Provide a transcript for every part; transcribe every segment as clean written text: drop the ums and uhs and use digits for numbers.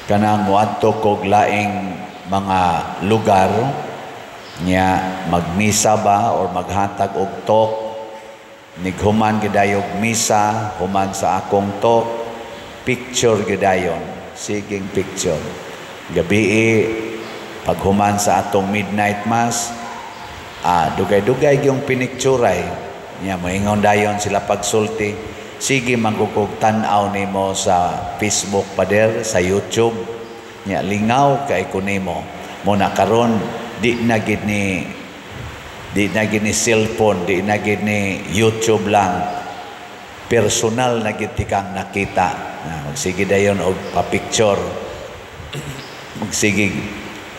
Kanang moadto kog laing mga lugar nya, magmisa ba or maghatag og talk, nighuman gidayog misa, human sa akong talk, picture gidayon, siging picture. Gabii, paghuman sa atong midnight mass, dugay-dugay yung pinicturay nya. Moingon dayon sila pagsulti, "Sige manggugog tan-aw nimo sa Facebook, pader, sa YouTube." Nya lingaw kay ko nimo mo na karon. Di na gid ni cellphone, di na gid ni YouTube lang, personal na gid kang nakita na. Magsige dayon og pa-picture, magsige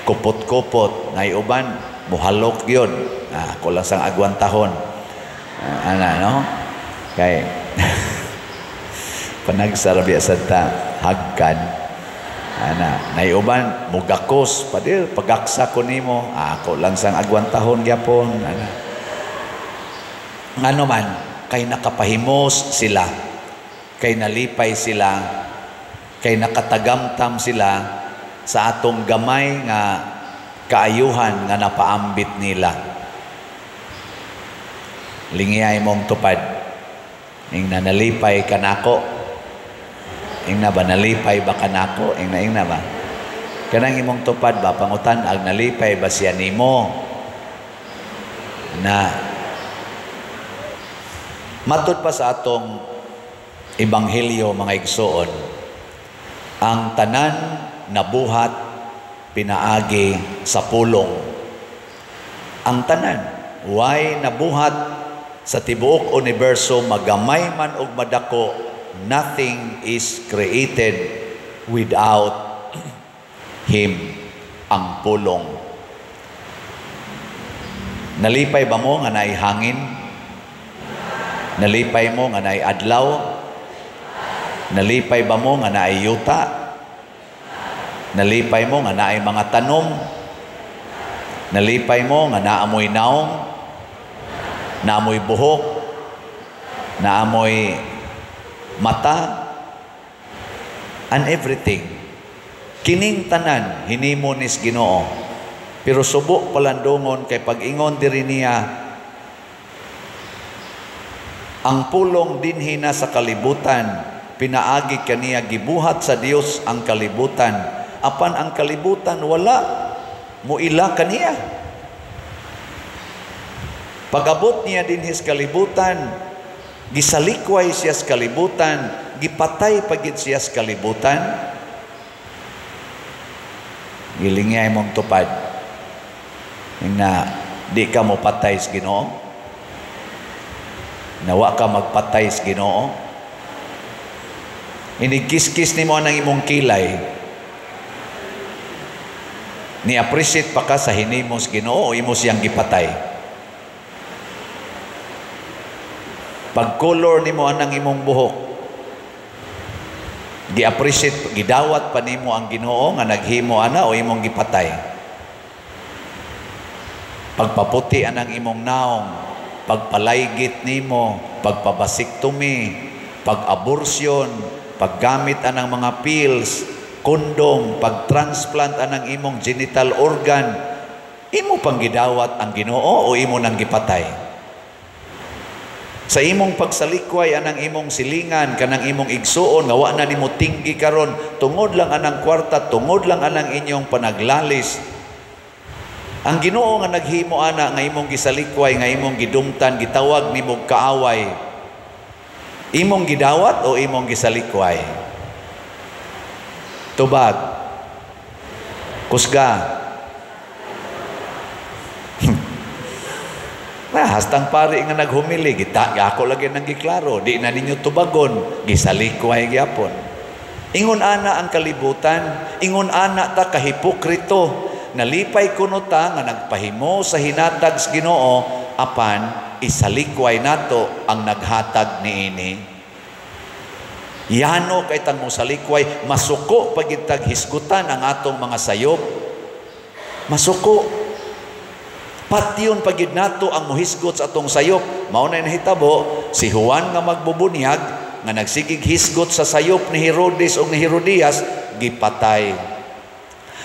kupot-kupot, nay uban muhalok yun. Ako lang sang agwantahon ana, no? Kay panagsarabi sa ta hagkan ana. Nay uban mugakos, "Pader, pagaksa ko nimo." Ako lang sang agwantahon gyapon ana. Ngano man kay nakapahimos sila, kay nalipay sila, kay nakatagamtam sila sa atong gamay nga kaayuhan nga napaambit nila. Lingiyay mong tupad. Ingna, "Nalipay ka nako?" Ingna ba, "Nalipay ba ka nako?" Ingna, ingna ba? Kanang imong tupad ba, pangutan ag nalipay ba siya nimo? Na matud pa sa atong ebanghelyo, mga igsoon, ang tanan nabuhat pinaagi sa pulong. Ang tanan, way nabuhat sa tibuok universo, magamay man og madako, nothing is created without Him, ang pulong. Nalipay ba mo nga naay hangin? Nalipay mo nga naay adlaw? Nalipay ba mo nga naay yuta? Nalipay mo nga naay mga tanom? Nalipay mo nga naamoy naong? Naamoy buhok? Naamoy mata? And everything. Kining tanan hinimo nis Ginoo. Pero subo palandungon kay pag-ingon diri niya, ang pulong dinhi na sa kalibutan, pinaagi kaniya gibuhat sa Dios ang kalibutan, apan ang kalibutan wala muila kaniya. Pag-abot niya dinhi sa kalibutan, gisalikway siya sa kalibutan, gipatay pagid siya sa kalibutan. Gilingay mong tupad. Nga di ka mo patay sa Ginoo. Nawa ka magpatay sa Ginoo. Inigkiskis nimo ang imong kilay. Ni-appreciate pa ka sa hinimo sa Ginoo o imo siyang gipatay? Pag-color nimo anang imong buhok, gi-appreciate, gidawat pa nimo ang Ginoo nga naghimo ana o imong gipatay? Pagpaputi anang imong naong, pagpalaygit nimo, pagpabasiktomy, pag-abortion, paggamit anang mga pills, kondom, pag-transplant anang imong genital organ, imo pang gidawat ang Ginoo o imo nang gipatay? Sa imong pagsalikway anang imong silingan, kanang imong igsuon nga wa na nimo tinggi karon tungod lang anang kwarta, tungod lang anang inyong panaglalis. Ang Ginoo nga naghimo ana nga imong gisalikway, nga imong gidumtan, gitawag nimo kaaway, imong gidawat o imong gisalikway? Tubag. Kusga. Na hastang pari nga naghumili, gita ako lagi nang giklaro, di na ninyo tubagon, gisalikway gyapon. Ingon ana ang kalibutan, ingon ana ta kahipokrito. Nalipay kuno ta nga nagpahimo sa hinatag sa Ginoo, apan isalikway nato ang naghatag niini. Yano kay tang mosalikway, masuko pagitag hisgutan ang atong mga sayop. Masuko. Patyon pagid nato ang mohisgot sa atong sayop. Mao na nahitabo si Juan nga magbubunyag nga nagsigig hisgot sa sayop ni Herodes o ni Herodias, gipatay.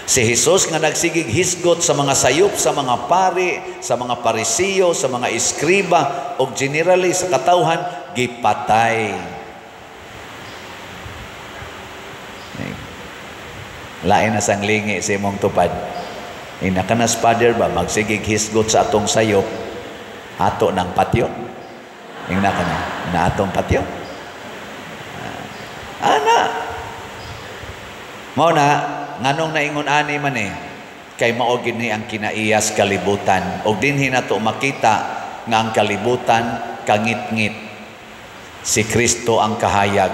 Si Jesus nga nagsigig hisgot sa mga sayop, sa mga pari, sa mga Parisiyo, sa mga eskriba og generally sa katawhan, gipatay. Lain na sang lingi sa imong tupad. Ina ka nas father ba magsigig hisgot sa atong sayop, ato ng patyon. Ingna ka na, na atong patyon. Ana. Mao na nganong naingon ani man eh, kay mao gid ni ang kinaiyas kalibutan. Og dinhi nato makita nga ang kalibutan kangitngit. Si Kristo ang kahayag,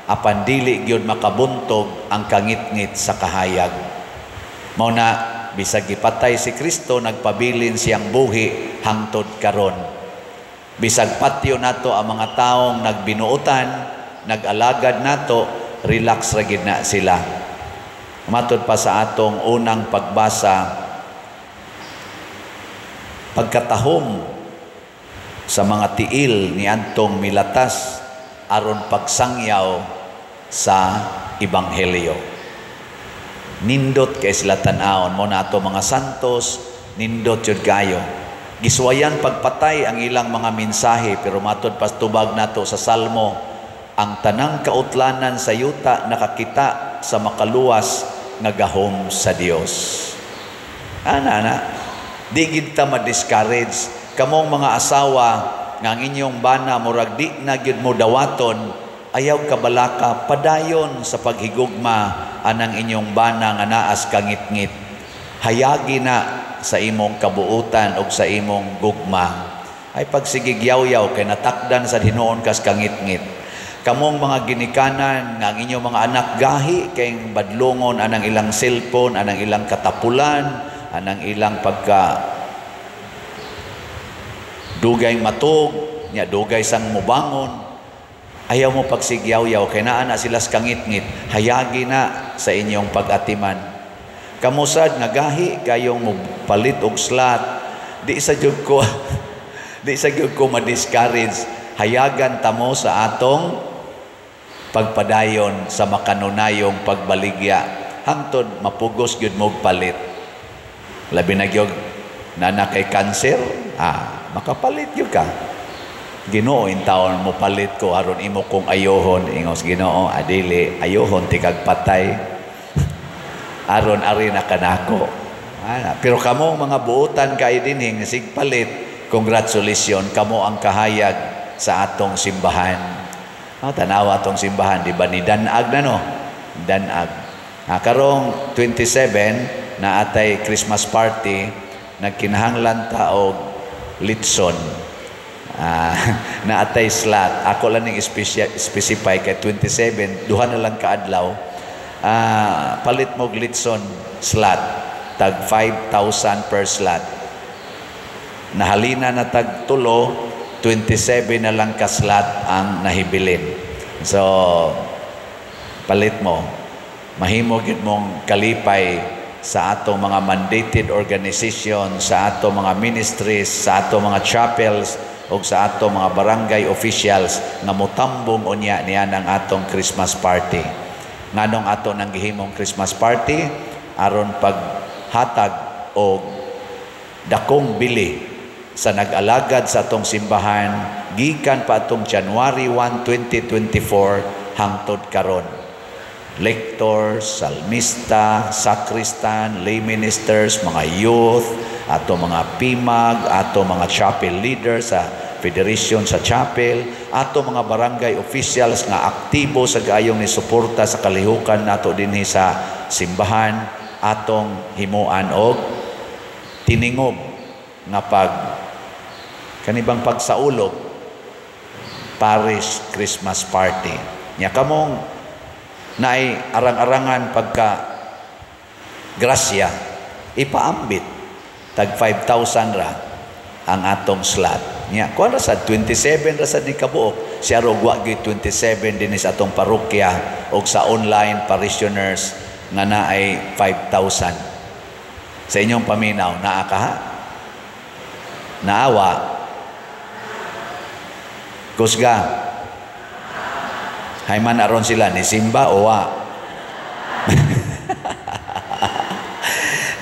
apan dili gyud makabuntog ang kangitngit sa kahayag. Mao na bisag gipatay si Kristo, nagpabilin siyang buhi hangtod karon. Bisag patyo nato ang mga taong nagbinuotan, nag-alagad nato, relax ra gid na sila. Matod pa sa atong unang pagbasa, pagkatahom sa mga tiil ni antong milatas aron pagsangyaw sa ebanghelyo. Nindot kay sila tan-awon mo na ato mga santos, nindot jud kayo. Giswayan pagpatay ang ilang mga mensahe, pero matod pas tubag nato sa Salmo, ang tanang kautlanan sa yuta nakakita sa makaluwas nga gahom sa Dios. Ana ana, di gid ta ma-discourage. Kamong mga asawa nga ang inyong bana murag di na gyud mo dawaton, ayaw kabalaka, padayon sa paghigugma anang inyong bana nga naas kangitngit. Hayagi na sa imong kabuutan og sa imong gugma. Ay pagsigig yaw-yaw kay natakdan sa hinuon kas kangitngit. Kamong mga ginikanan nga ang inyong mga anak gahi kay badlongon anang ilang cellphone, anang ilang katapulan, anang ilang pagka dugay matug, nya dugay sang mubangon. Ayaw mo pagsigyaw-yaw kay naa na sila sa kangitngit, hayagi na sa inyong pag-atiman. Kamusad nga gahi kayong mopalit og slot, di sa jud ko di sa jud ko ma-discourage. Hayagan tamo sa atong pagpadayon sa makanunayong pagbaligya hangtod mapugos gyud mo palit. Labi na gyud na kay cancer, makapalit gyud ka. Ginoo intawon mo palit ko aron imo kong ayohon, ingos Ginoo adili ayohon tikag patay. Aron ari na kanako. Pero kamo mga buotan kay dinhi nga sigpalit, congratulations, kamo ang kahayag sa atong simbahan. Tanawa atong simbahan, di ba ni Danag na no? Danag. Karong 27 na atay Christmas party, nagkinahanglan ta og litson. Na atay slot. Ako lang ning specify kay 27, duha na lang kaadlaw. Palit mo og litson slot, tag 5,000 per slot. Nahalina na tag tulo, 27 na lang ka slot ang nahibilin. So, palit mo. Mahimo gyud mong kalipay sa atong mga mandated organization, sa atong mga ministries, sa atong mga chapels, o sa atong mga barangay officials nga motambong unya niya ng atong Christmas party. Nganong ato nang gihimong Christmas party? Aron paghatag og dakong bili sa nag-alagad sa atong simbahan gikan pa atong January 1, 2024 hangtod karon. Lectors, salmista, sacristan, lay ministers, mga youth, ato mga PIMAG, ato mga chapel leaders sa federation sa chapel, ato mga barangay officials nga aktibo sa gayong ni suporta sa kalihukan nato dinhi sa simbahan, atong himuan og tiningob nga pag kanibang pagsaulog parish Christmas party. Nya kamong naay arang-arangan pagka grasya, ipaambit tag 5,000 ra ang atong slot. Nya kuan ra sad 27 ra sad ni kabuok. Siya ro wa gyud 27 dinhi sa atong parokya og sa online parishioners nga naay 5,000. Sa inyong paminaw, naa ka ha? Naawa? Kusga? Hayman aron sila ni simba o wa?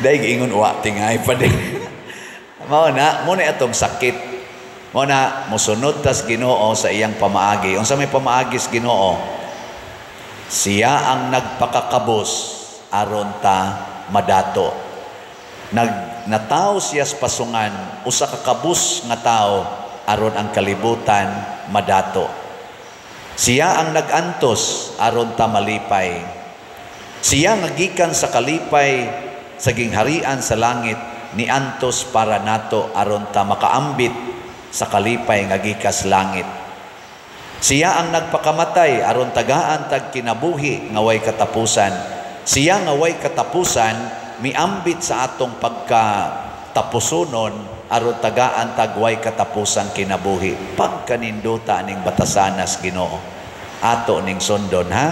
Dahil ingon wa tingay pa din. Mao na, mo na atong sakit. Mao na mosunod tas Ginoo sa iyang pamaagi. Unsa may pamaagi sa Ginoo? Siya ang nagpakakabos aron ta madato. Natawo siya sa pasungan, usa ka kabus nga tawo aron ang kalibutan madato. Siya ang nagantos aron ta malipay. Siya nga gikan sa kalipay sa gingharian sa langit niantos para nato aron ta makaambit sa kalipay nga gikas langit. Siya ang nagpakamatay aron tagaan tag kinabuhi nga way katapusan. Siya nga way katapusan miambit sa atong pagka tapusonon aron tagaan tag way katapusang kinabuhi. Pagkaninduta ning batasanas Ginoo. Ato ning sundon, ha?